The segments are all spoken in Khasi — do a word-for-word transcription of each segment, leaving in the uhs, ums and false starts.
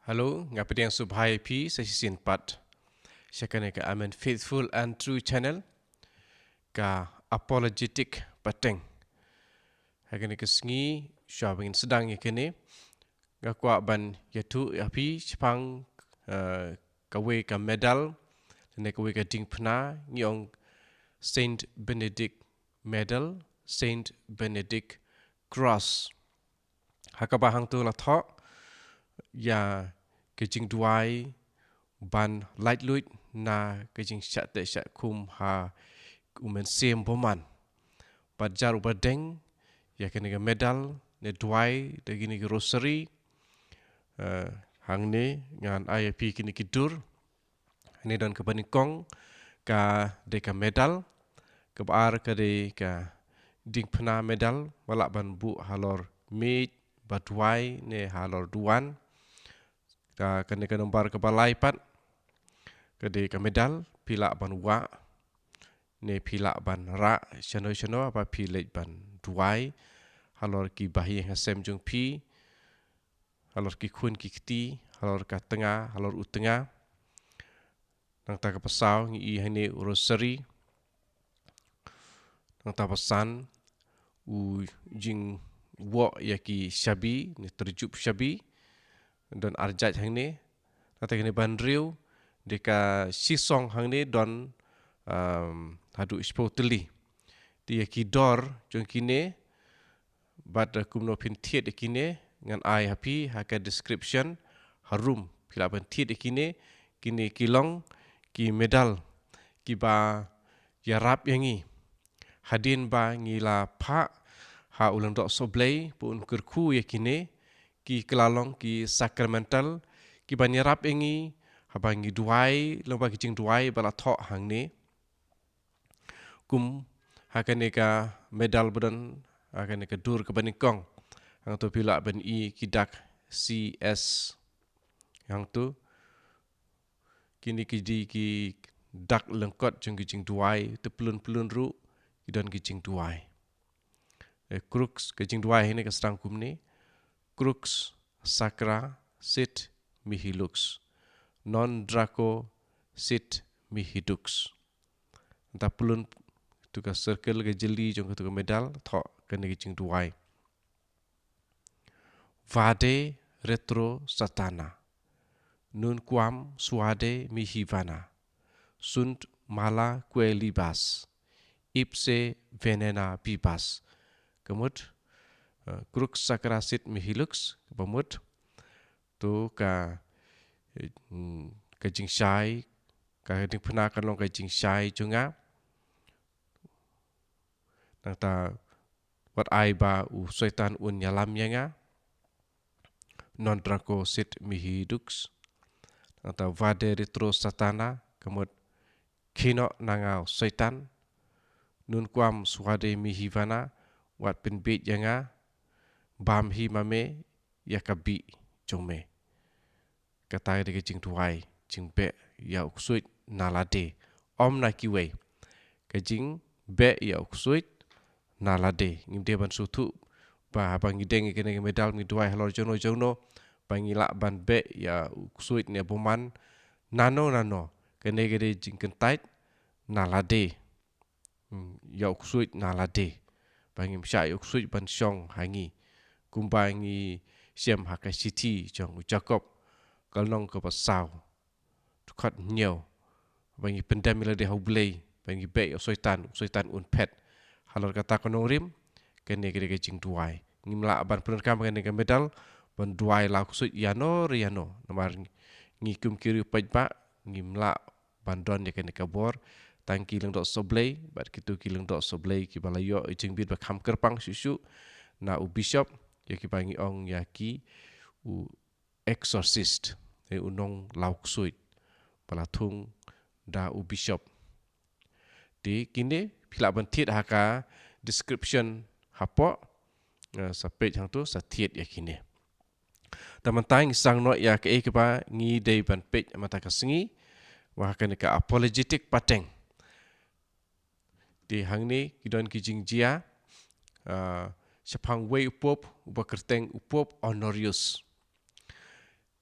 Hello, nga pdiang sngewbha ïa phi sa shisien pat sha kane ka Amen Faithful and True Channel, ka Apologetic Pateng. Ha kane ka sngi, shuwa ba ngin sdang ïa kane, nga kwah ban ïathuh ïa phi shaphang, eh, kawei ka medal lane kawei ka diengphna, ngi ong Saint Benedict Medal, Saint Benedict Cross. Ha kaba hangto la thoh ïa ka jingduwai ban laitluid na ka jingshah teh shah khum ha u Mynsiem Bymman. Bad jar u ba deng ïa kane ka medal, ne duwai da kine ki rosary, eh, hangne ngan ai ïa phi kine ki dur. Hangne don kaba nyngkong, ka dei ka medal, kaba ar ka dei ka diengphna medal, ba lah ban buh halor miej, ba duwai, ne halor duwan. Ka, kane ka nombar kaba lai pat, ka dei ka medal, phi lah ban wah, ne phi lah ban rah shano shano ba phi leit ban duwai halor ki bahaïing hasem jong phi, halor ki khun ki kti, halor ka tnga, halor u tnga. Nangta kaba saw ngi i hangne u rosary. Nangta ba san u jingwoh ïa ki shabi, ne tyrjup shabi. Don ar jait hangne. Nangta kane ba hynriew, dei ka shisong hangne don, um, haduh shiphew tylli. Te ïa ki dor jong kine, bad, eh, kumno phin thied ïa kine, ngan ai ha phi ha ka description harum, phi lah ban thied ïa kine. Kine ki long ki medal kiba ïarap ïa ngi hadien ba ngi la phah ha u Lyngdoh Sohblei ba un kyrkhu ïa kine. Ki kylla long ki sacramental kiban ïarap ïa ngi haba ngi duwai, lyngba ki jingduwai ba la thoh hangne. Kum ha kane ka medal ba don ha kane ka dur kaba nyngkong, hangto phi lah ban i ki dak C S. Hangto kine ki dei ki dak lyngkot jong ki jingduwai, te pyllun pyllun ruh ki don ki jingduwai. Eh, Crux, ka jingduwai hangne ka sdang kumne: Crux sacra sit mihi lux, non draco sit mihi dux. Nangta pyllun, tu ka circle ka jylliew jong katu ka medal, thoh kane ka jingduwai: Vade retro Satana, nunquam suade mihi vana, sunt mala quae libas, ipse venena bibas. Ka mut, eh, Crux sacra sit mihi lux, kaba mut, tu ka, eh, mm, ka jingshai, ka diengphna kan long ka jingshai jong nga. Nangta wat ai ba u Soitan un ïalam ïa nga. Non draco sit mihi dux. Nangta vade retro Satana, ka mut kynnoh na nga u Soitan. Nunquam suade mihi vana, wat pynbiej ïa nga, bam hi ma me ïa ka bih jong me. Kata ka dei ka jingduwai, jingbeh ïa u ksuid na lade, ym na kiwei. Ka jingbeh ïa u ksuid na lade. Ngim dei ban sngewthuh ba haba ngi deng ïa kane ka medal, ngi duwai halor jongno jongno, ba ngi lah ban beh ïa u ksuid ne bymman nano nano. Kane ka dei jingkyntait na lade. Hmm, ïa u ksuid na lade. Ba ngim shah ïa u ksuid ban shong ha ngi. Kumba ngi shem ha ka shithi jong u Jakob, ka lynnong kaba saw, dkhot hynñiew. Ba ngi pyndem ïa lade ha U Blei, ba ngi beh ïa u Soitan, u Soitan un phet. Halor kata ka nongrim, kane ka dei ka jingduwai. Ngim lah ban pyndonkam kane ka medal ban duwai la u ksuid ïano re ïano. Namar ngi kum ki riew paidbah, ngim lah ban don ïa kane ka bor. Tang ki Lyngdoh Sohblei bad kito ki Lyngdoh Sohblei kiba la ïoh ïa ka jingbit ba kham kyrpang shuh shuh na u bishop, ïa kiba ngi ong ïa ki u exorcist, eh, u nong la u ksuid ba la thung da u bishop. Te kine phi lah ban thied ha ka description hapoh, eh, sa peit hangto sa thied ïa kine. Te mynta ngi sdang noh ïa kaei kaba ngi dei ban peit mynta ka sngi, ba ha kane ka apologetic pateng. Te hangne ki don ki jingjia, ah, shaphang wei u pope, uba kyrteng u Pope Honorius.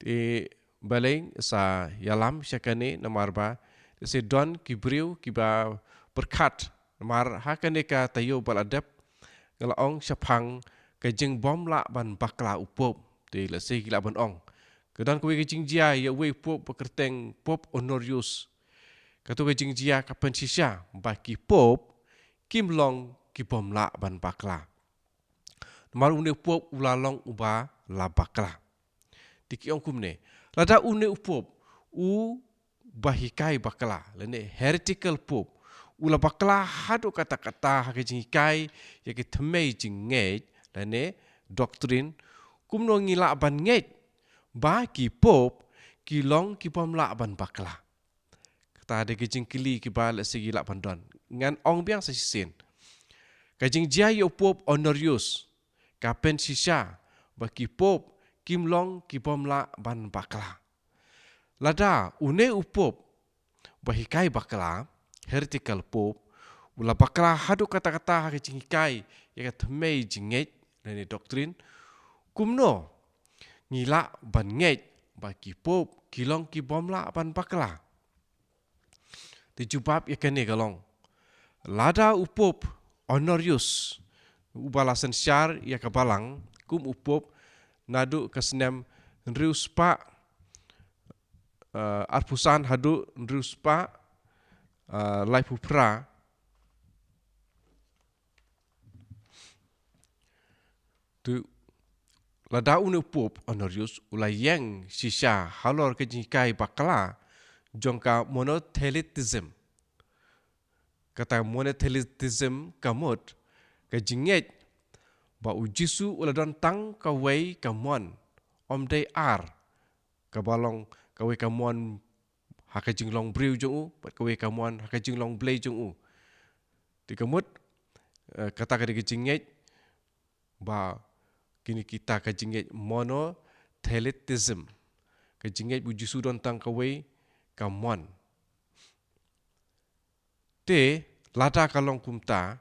Te Balei sa ïalam sha kane? Namar ba lehse don ki briew kiba pyrkhat, namar ha kane ka taïew ba la dep nga la ong shaphang ka jingbym lah ban bakla u Pope. Te lehse ki lah ban ong, ka don kawei ka jingjia ïa uwei u Pope ba kyrteng Pope Honorius. Kato ka jingjia ka pynshisha ba ki Pope kim long kibym lah ban bakla. Namar une u Pope u la long uba la bakla. Te ki ong kumne, lada une u Pope uba hikai bakla, lane heretical Pope, u la bakla haduh katta katta ha ka jinghikai ïa ka thymmei jingngeit, lane doctrine, kumno ngi lah ban ngeit ba ki Pope ki long kibym lah ban bakla? Kata dei ka jingkylli kiba lehse ki lah ban don. Ngan ong biang sa shisien. Ka jingjia ïa u Pope Honorius ka pynshisha ba ki Pope kim long kibym lah ban bakla. Lada une u Pope ba hikai bakla, heretical Pope, u la bakla haduh katta katta ha ka jinghikai ïa ka thymmei jingngeit, lane doctrine, kumno ngi lah ban ngeit ba ki Pope ki long kibym lah ban bakla? Te jubab ïa kane ka long, lada u Pope Honorius, uba la synshar ïa ka balang kum u Pope naduh ka snem hynriew spah, eh, arphew san haduh hynriew spah, eh, laiphew phra. Tu, lada une u Pope Honorius u la ïeng shisha halor ka jinghikai bakla jong ka monothelitism. Kata monothelitism ka mut ka jingngeit ba u Jisu u la don tang kawei ka mon, ym dei ar, kaba long kawei ka mon ha ka jinglong briew jong u bad kawei ka mon ha ka jinglong Blei jong u. Te ka mut, eh, kata ka dei ka jingngeit ba kine kita ka jingngeit monothelitism, ka jingngeit ba u Jisu don tang kawei ka mon. Te lada ka long kumta,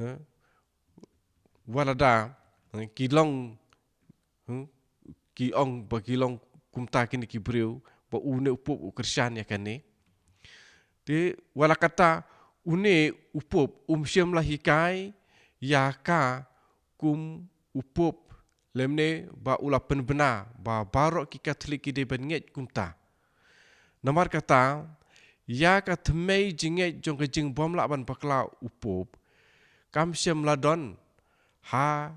eh, wat lada, eh, ki long, hmm, ki ong ba ki long kumta kine ki briew ba une u Pope u kyrshan ïa kane. Te wat la katta, une u Pope um shym la hikai ïa ka kum u Pope, lymne ba u la pynbna ba baroh ki Katholik ki dei ban ngeit kumta. Namar kata, ïa ka thymmei jingngeit jong ka jingbym lah ban bakla u Pope kam shym la don ha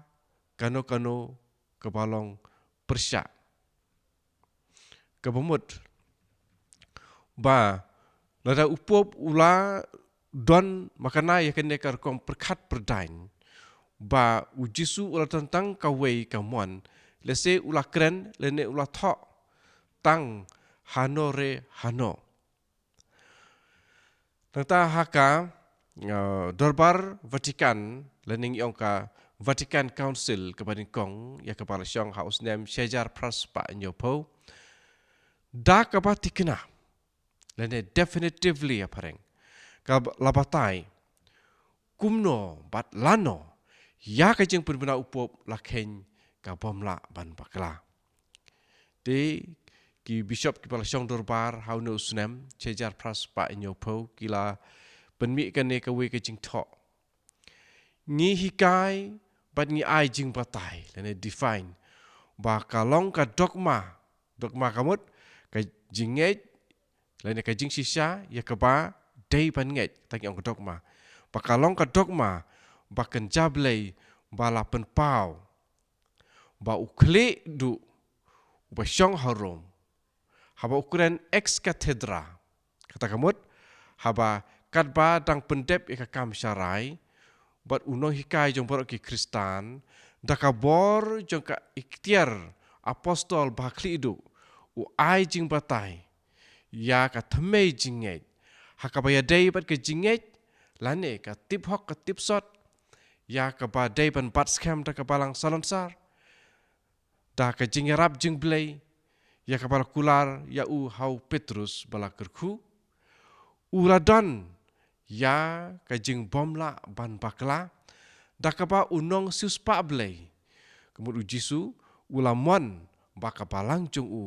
kano kano kaba long pyrshah. Kaba mut ba lada u Pope u la don makna ïa kane ka rukom pyrkhat pyrdaiñ ba u Jisu u la don tang kawei ka mon, lehse u la kren lane u la thoh tang hano re hano. Nangta ha ka, uh, Dorbar Vatican, lane ngi ong ka Vatican Council kaba nyngkong, ïa kaba la shong ha u snem shi hajar phra spah hynñiewphew, da kaba thikna, lane definitively ha phareng, ka la batai kumno bad lano ïa ka jingpynbna u Pope la kheiñ kabym lah ban bakla. Te ki bishop kiba la shong dorbar ha une u snem shi hajar phra spah hynñiewphew ki la pynmih kane kawei ka jingthoh. Ngi hikai bad ngi ai jingbatai lane define ba ka long ka dogma. Dogma ka mut ka jingngeit lane ka jingshisha ïa kaba dei ban ngeit, te ngi ong ka dogma. Ba ka long ka dogma ba kynja Blei ba la pynpaw ba u khlieh duh uba shong ha Rom, haba u kren ex cathedra, kata ka mut haba katba dang pyndep ïa ka kam sharai, bad u nonghikai jong baroh ki Khristan, da ka bor jong ka iktiar apostol ba khlieh duh, u ai jingbatai ïa ka thymmei jingngeit ha kaba ïadei bad ka jingngeit lane ka tip hok ka tip sot, ïa kaba dei ban bat skhem da ka Balang Salonsar, da ka jingïarap jong Blei, ïa kaba la kular ïa u ha u Petrus ba la kyrkhu. U la don ïa ka jingbym lah ban bakla da kaba u nongsiewspah Blei, ka mut u Jisu, u la mon ba ka Balang jong u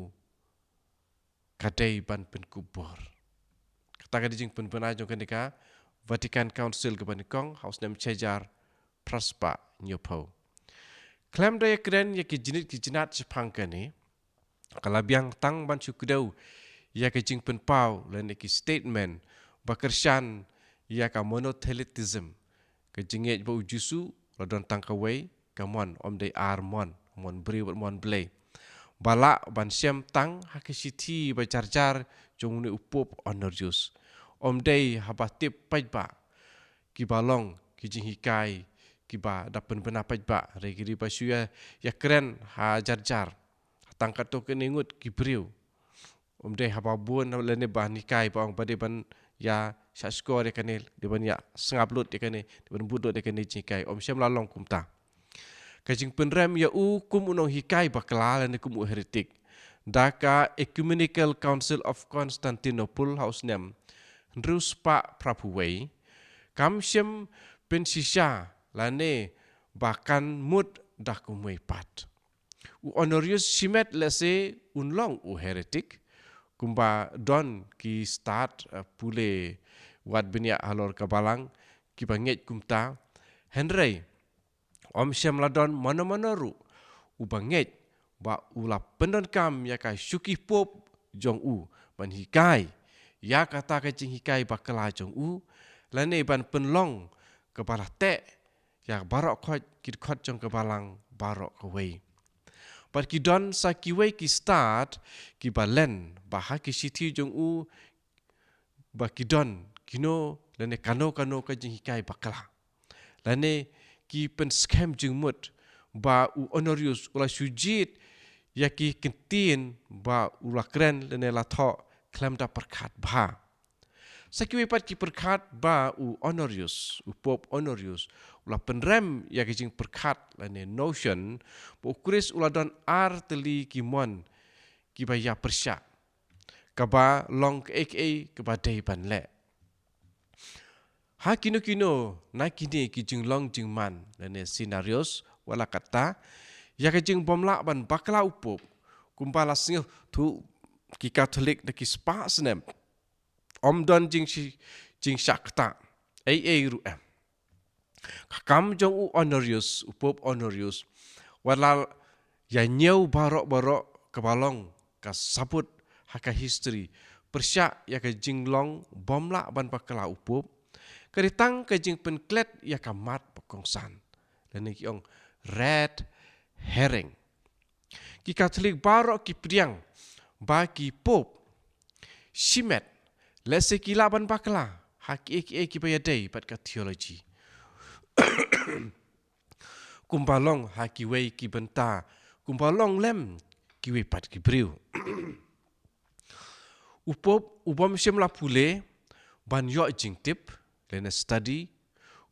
ka dei ban pynkupbor. Kata ka dei jingpynbna jong kane ka Vatican Council kaba nyngkong ha u snem shihajar phra spah hynñiewphew. Khlem da ïakren ïa ki jingit ki jingat shaphang kane, ka la biang tang ban shu kdew ïa ka jingpynpaw lane ki statement ba kyrshan ïa ka monothelitism, ka jingngeit ba u Jisu la don tang kawei ka mon, ym dei ar mon, mon briew bad mon Blei, ba lah ban shem tang ha ka shithi ba jar jar jong une u Pope Honorius. Ym dei haba tip paidbah kiba long ki jinghikai kiba da pynbna paidbah, hynrei ki dei ba shu ïa, ïakren ha jar jar, ha tang katto katne ngut ki briew. Ym dei haba bun lane ban hikai ba ong ba dei ban ïa shahshkor ïa kane, dei ban ïa sngap lut ïa kane, dei ban bud lut ïa kane jinghikai. Ym shym la long kumta. Ka jingpynrem ïa u kum u nonghikai bakla lane kum u heretic da ka Ecumenical Council of Constantinople ha u snem hynriew spah phraphew wei, kam shym pynshisha lane ba kan mut da kumwei pat. U Honorius shimet lehse un long u heretic, kumba don ki stad, eh, pule wat bniah halor ka balang kiba ngeit kumta. Hynrei ym shym la don mano mano ruh uba ngeit ba u la pyndonkam ïa ka shuki pope jong u ban hikai ïa kata ka jinghikai bakla jong u, lane ban pynlong kaba la teh ïa baroh khoit ki dkhot jong ka balang baroh kawei. Bad ki don sa kiwei ki stad kiba len ba ha ki shithi jong u ba ki don kino lane kano kano ka jinghikai bakla, lane ki pynskhem jingmut ba u Honorius u la shu jied ïa ki ktien ba u la kren lane la thoh khlem da pyrkhat bha. Sa kiwei pat ki pyrkhat ba u Honorius, u Pope Honorius, u la pynrem ïa ka jingpyrkhat lane notion ba u Khrist u la don ar tylli ki mon kiba ïa pyrshah, kaba long kaei kaei kaba dei ban leh. Ha kino kino na kine ki jinglong jingman lane scenarios, wat la katta, ïa ka jingbymlah ban bakla u pope, kumba la sngewthuh ki Katholik da ki spah snem, ym don jingshi-, jingshah ktah ei ei ruh em. Ka kam jong u Honorius, u Pope Honorius, wat la ïa ñiew baroh baroh kaba long ka sabut ha ka history pyrshah ïa ka jinglong bymlah ban bakla u pope, ka dei tang ka jingpynklet ïa ka mat ba kongsan, lane ki ong red herring. Ki Katholik baroh ki pdiang ba ki pope shimet lehse ki lah ban bakla ha kiei kiei kiba ïadei bad ka theology, kumba long ha kiwei ki bynta, kumba long lem kiwei pat ki briew. U pope u bym shym la pule ban ïoh jingtip lane study,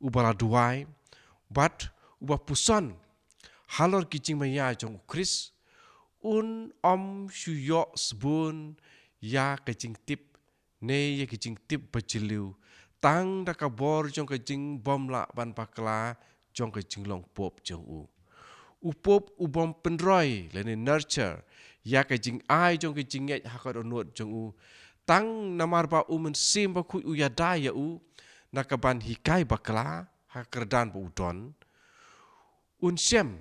uba la duwai bad uba puson halor ki jingmaïa jong u Khrist, un ym shu ïoh sbun ïa ka jingtip ne ïa ka jingtip ba jylliew tang da ka bor jong ka jingbymlah ban bakla jong ka jinglong pope jong u. U pope u bym pynroi lane nurture ïa ka jingai jong ka jingngeit ha ka dohnud jong u, tang namar ba u Mynsiem Bakhuid u ïada ïa u na ka ban hikai bakla ha ka kyrdan ba u don. Un shem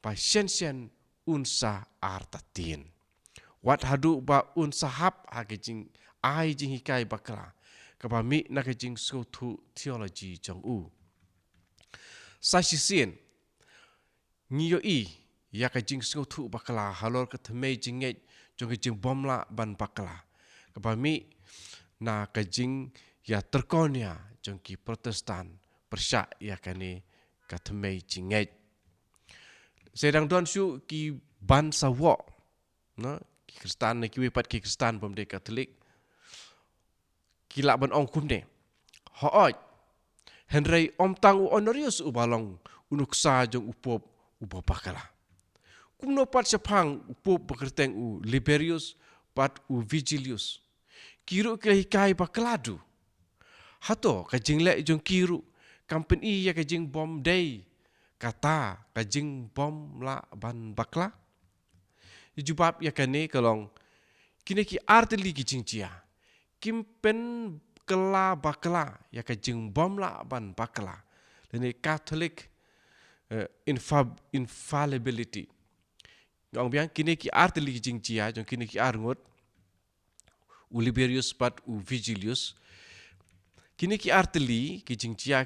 ba shen shen un sa artatien, wat haduh ba un sa hap ha ka jingai jinghikai bakla kaba mih na ka jingsngewthuh theology jong u. Sa shisien ngi ïohi ïa ka jingsngewthuh bakla halor ka thymmei jingngeit jong ka jingbymlah ban bakla, kaba mih na ka jingïatyrkon ïa jong ki Protestant pyrshah ïa kane ka thymmei jingngeit. Sa dang don shuh ki ban sa wok, no, ki Khristan ne kiwei pat ki Khristan bym dei Katholik, ki lah ban ong kumne: Hooid, hynrei ym tang u Honorius uba long u nuksa jong u pope uba bakla. Kumno pat shaphang u pope ba kyrteng u Liberius bad u Vigilius? Ki ruh ki la hikai bakla duh. Hato ka jingleh jong ki ruh kam pyni ïa ka jingbym dei kata ka jingbymlah ban bakla? Ïa jubab ïa kane ka long, Kine ki artylli ki jingjia kim pynkylla bakla ïa ka jingbymlah ban bakla, lane Catholic, eh, infa-, infallibility. Nga ong biang, kine ki artylli ki jingjia jong kine ki arngut, u Liberius bad u Vigilius. Kine ki artylli ki jingjia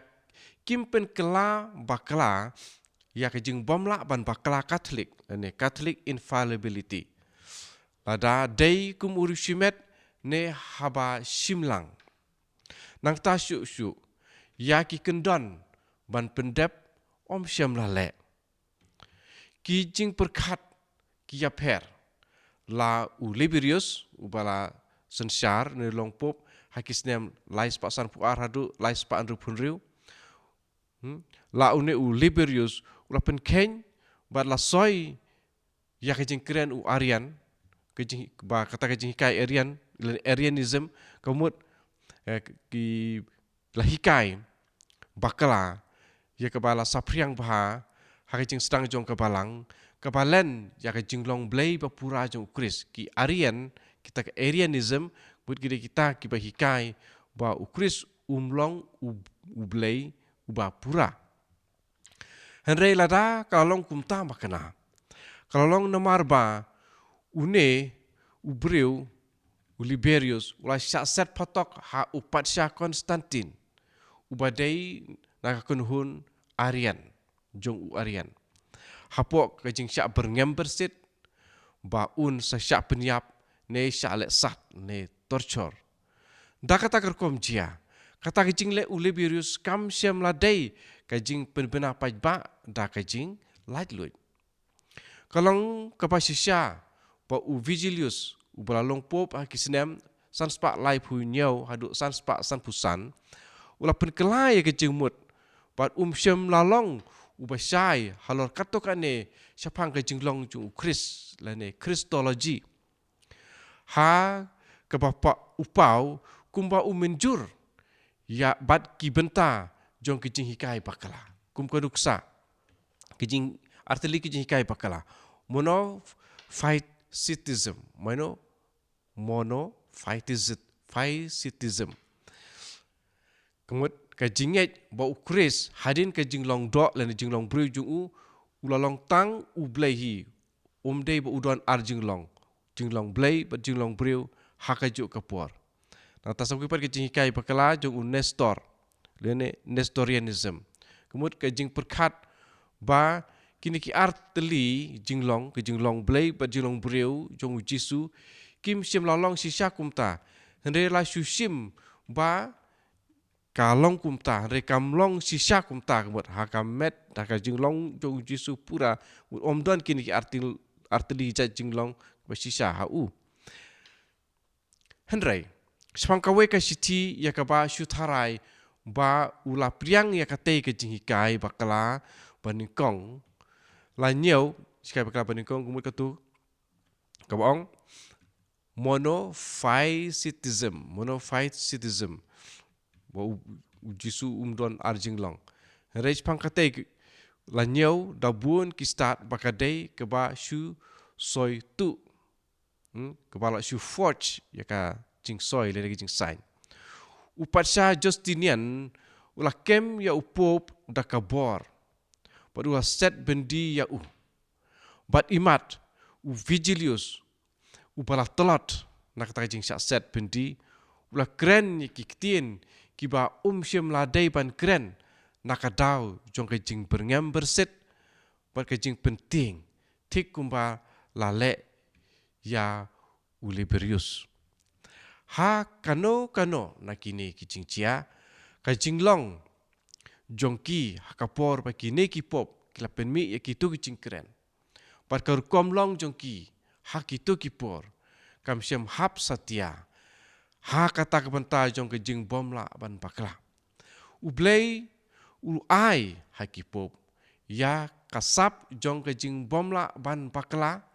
kim pynkylla bakla ïa ka jingbymlah ban bakla Catholic, lane Catholic infallibility. Lada dei kum u riewshimet ne haba shim lang. Nangta shuh shuh ïa ki kyndon ban pyndep ym shym la leh. Ki jingpyrkhat ki ïapher. La u Liberius, uba la synshar ne long pope ha ki snem lai spah sanphew ar haduh lai spah hynriewphew hynriew. Hmm? La une u Liberius u la pynkheiñ bad la soi ïa ka jingkren u Arian, ka jing, ba kata ka jinghikai Arian, lane Arianism, ka mut, eh, ki la hikai bakla ïa kaba la saphriang bha ha ka jingsdang jong ka Balang, kaba len ïa ka jinglong Blei ba pura jong u Khrist. Ki Arian, kita ka Arianism, mut ki dei kita kiba hikai ba u Khrist um long u, u Blei uba pura. Hynrei lada ka la long kumta, ba kane ka la long namar ba une u briew, u Liberius, u la shah set phatok ha u patsha Constantine, uba dei na ka kynhun Arian, jong u Arian. Hapoh ka jingshah byrngem byrsit, ba un sa shah pynïap, ne shah leh sat, ne torture. Da kata ka rukom jia, kata ka jingleh u Liberius kam shym la dei ka jingpynbna paidbah da ka jinglaitluid. Ka long kaba shisha ba u Vigilius, uba la long pope ha ki snem san spah laiphew hynñiew haduh san spah sanphew san, u la pynkylla ïa ka jingmut, bad um shym la long uba shai halor katto katne shaphang ka jinglong jong u Khrist, lane Christology. Ha kaba pa-, u paw kumba u mynjur ïa bad ki bynta jong ki jinghikai bakla. Kum ka nuksa, ki jing, artylli ki jinghikai bakla. Monophysitism, mano, monophysitism. Ka mut ka jingngeit ba u Khrist, hadien ka jinglong doh lane jinglong briew jong u, u la long tang u Blei hi, um dei ba u don ar jinglong, jinglong Blei bad jinglong briew ha kajuh ka por. Nangta sa kawei pat ka jinghikai bakla jong u Nestor, lane Nestorianism. Ka mut ka jingpyrkhat ba kine ki artylli jinglong, ka jinglong Blei bad jinglong briew jong u Jisu, kim shym la long shisha kumta. Hynrei la shu shim ba ka long kumta, hynrei kam long shisha kumta, ka mut ha ka met, ha ka jinglong jong u Jisu pura, um don kine ki artyl-, artylli jait jinglong ba shisha ha u. Hynrei shaphang kawei ka shithi ïa kaba shu tharai ba u la pdiang ïa katei ka jinghikai bakla banyngkong. La ñiew, hikai bakla banyngkong, ka mut katu, kaba ong monophysitism, monophysitism. Ba u, u Jisu um don ar jinglong. Hynrei shaphang katei la ñiew da bun ki stad ba ka dei kaba shu soi tuh. Hmm? Kaba la shu forge ïa ka jingsoi lane ka jingsain. U patsha Justinian u la kem ïa u pope da ka bor, bad u la set byndi ïa u. Bad imat u Vigilius, uba la tlot na kata ka jingshah set byndi, u la kren ïa ki ktien kiba um shym la dei ban kren na ka daw jong ka jingbyrngem byrsit bad ka jingpyntieng, thik kumba la leh ïa u Liberius. Ha kano kano na kine ki jingjia, ka jinglong jong ki ha ka por ba kine ki pope ki la pynmih ïa kito ki jingkren, bad ka rukom long jong ki ha kito ki por, kam shym hap satia ha kata ka bynta jong ka jingbymlah ban bakla. U Blei u ai ha ki pope ïa ka sap jong ka jingbymlah ban bakla,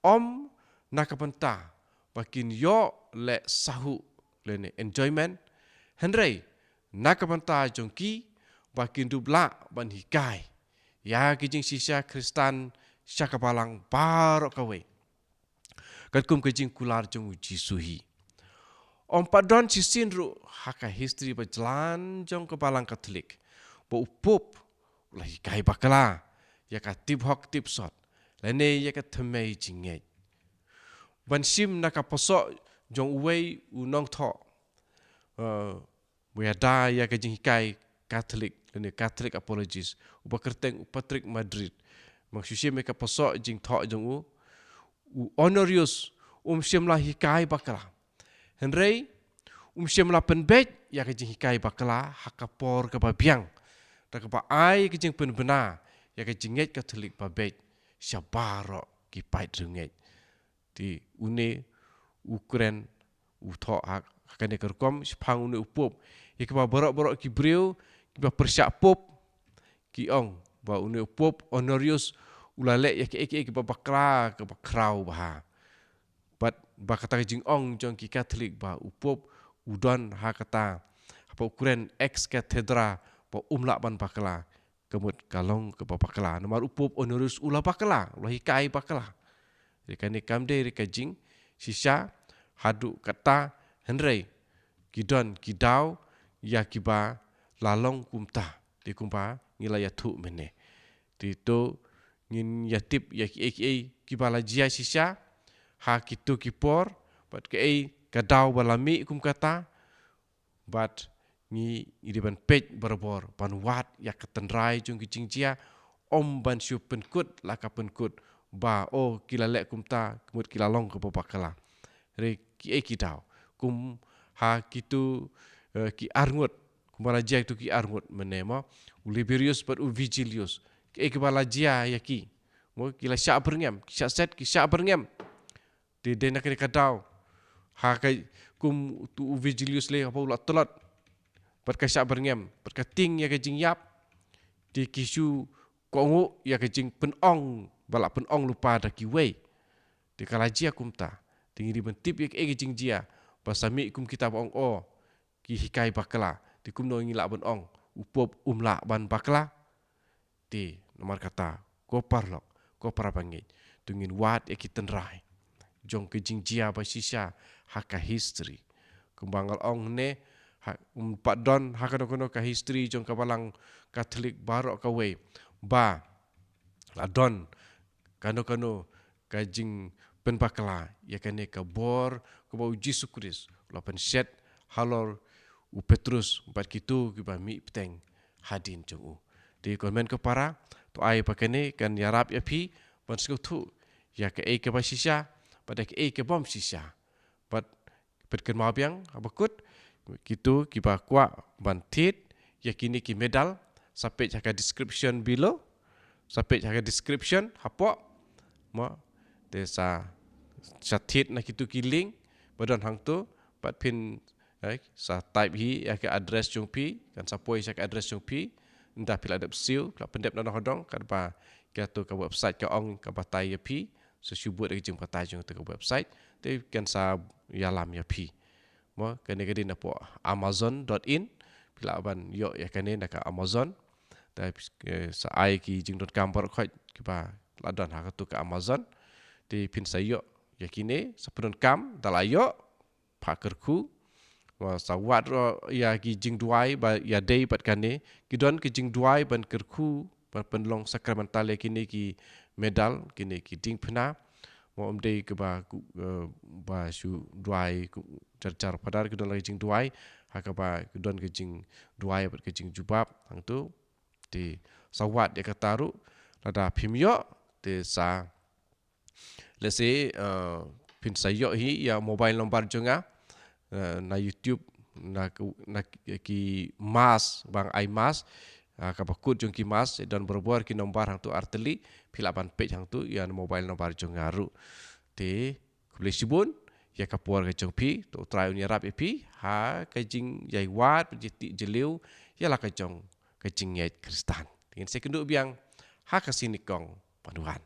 ym na ka bynta ba kin ïoh leh sahuh lane enjoyment, hynrei na ka bynta jong ki ba kin dup lah ban hikai ïa ki jingshisha Khristan sha ka Balang baroh kawei. katkum ka jingkular jong u Jisu hi. Ym pat don shisien ruh ha ka history ba jlan jong ka Balang Katholik ba u Pope u la hikai bakla ïa ka tip hok tip sot lane ïa ka thymmei jingngeit. Ban shim na ka pyrshah jong uwei u nongthoh, uh, ba ïada ïa ka jinghikai Katholik lane Catholic apologist, uba kyrteng u Patrick Madrid. Ban shu shim ïa ka pyrshah jingthoh jong u, u Honorius um shym la hikai bakla. Hynrei um shym la pynbeit ïa ka jinghikai bakla ha ka por kaba biang, da kaba ai ka jingpynbna ïa ka jingngeit Katholik ba beit sha baroh ki paid riewngeit. Te une u kren, u thoh ha, ha kane ka rukom shaphang une u Pope. Ïa kiba baroh baroh ki briew kiba pyrshah Pope ki ong ba une u Pope Honorius u la leh ïa kiei kiei kiba bakla, kaba khraw bha. Bad ba kata ka jingong jong ki Katholik ba u Pope u don ha kata, haba u kren ex cathedra, ba um lah ban bakla, ka mut ka long kaba bakla. Namar u Pope Honorius u la bakla, u la hikai bakla. Te kane kam dei re ka jingshisha haduh katta, hynrei ki don ki daw ïa kiba la long kumta. Te kumba ngi la ïathuh mynne, te to ngin ïa tip ïa kiei kiei kiba la jia shisha ha kito ki por, bad kaei ka daw ba la mih kum kata. Bad ngi, ngi dei ban peit barabor, ban wad ïa ka tynrai jong ki jingjia, ym ban shu pynkut la ka pynkut ba, oh, ki la leh kumta, ka mut ki la long kaba bakla. Re kiei ki daw, kum ha kito, eh, ki arngut, kumba la jia kito ki arngut mynne mo, u Liberius bad u Vigilius. Kiei kiba la jia ïa ki? Mo, ki la shah byrngem, ki shah set, ki shah byrngem. Te dei na kane ka daw, ha ka, kum utu u Vigilius lei, haba u la tlot bad ka shah byrngem, bad ka tieng ïa ka jingïap, te ki shu kohnguh ïa ka jingpynong ba la pynong lypa da kiwei. Te ka la jia kumta. Te ngi dei ban tip ïa kaei ka jingjia, ba sa mih kum kita ba ong, oh, ki hikai bakla. Te kumno ngi lah ban ong u Pope um lah ban bakla? Te namar kata, ko paralok, ko parabangeit, to ngin wad ïa ki tynrai jong ka jingjia ba shisha ha ka history. Kumba nga la ong ne, ha, um pat don ha kano kano ka history jong ka Balang Katholik baroh kawei ba la don kano kano ka jingpynbakla ïa kane ka bor kaba u Jisu Khrist u la pynshet halor u Petrus bad kito kiba mih bteng hadien jong u. Te ko hynmen ko para, to ai ba kane kan ïarap ïa phi ban sngewthuh ïa kaei kaba shisha bad ïa kaei kabym shisha. Bad peit, kynmaw biang, haba kut, kito kiba kwah ban thied ïa kine ki medal, sa peit ha ka description below, sa peit ha ka description hapoh, mo, te sa, sa thied na kito ki link ba don hangto, bad phin, eh, sa type hi ïa ka address jong phi, kan sa poi sha ka address jong phi, ynda phi la dep siew, phi la pyndep na noh dong, katba kato ka website ka ong ka batai ïa phi, sa shu bud ïa ka jingbatai jong kato ka website, te kan sa ïalam ïa phi. Mo, kane ka dei napoh amazon dot in, phi lah ban ïoh ïa kane na ka Amazon. Te, eh, sa ai ki jingdonkam baroh khoit kiba la don ha kato ka Amazon. Te phin sa ïoh ïa kine, sa pyndonkam, da la ïoh, phah kyrkhu. Mo, sa wad ruh ïa ki jingduwai ba ïadei bad kane, ki don ki jingduwai ban kyrkhu, ban pynlong sakramental ïa kine ki medal, kine ki diengphna. Mo, ym dei kaba ku, eh, ba shu duwai ku jar jar, padahal ki don la ki jingduwai, ha kaba ki don ki jingduwai bad ki jingjubab hangto. Te sa wad ïa kata ruh, lada phim ïoh, te sa, let's say, eh, phin sa ïoh hi ïa mobile number jong nga, eh, na YouTube, na ku, na ki, ki mass, ba nga ai mass, ah, kaba kut jong ki mass, don barabor ki number hangto artylli, phi lah ban peit hangto ïa mobile number jong nga ruh. Te khublei shibun ïa ka por ka jong phi, to U Trai un ïarap ïa phi ha ka jingïai wad, jingtih jylliew ïa la ka jong ka jingngeit Khristan. Te ngin sa ïakynduh biang ha ka sngi nyngkong ban wan.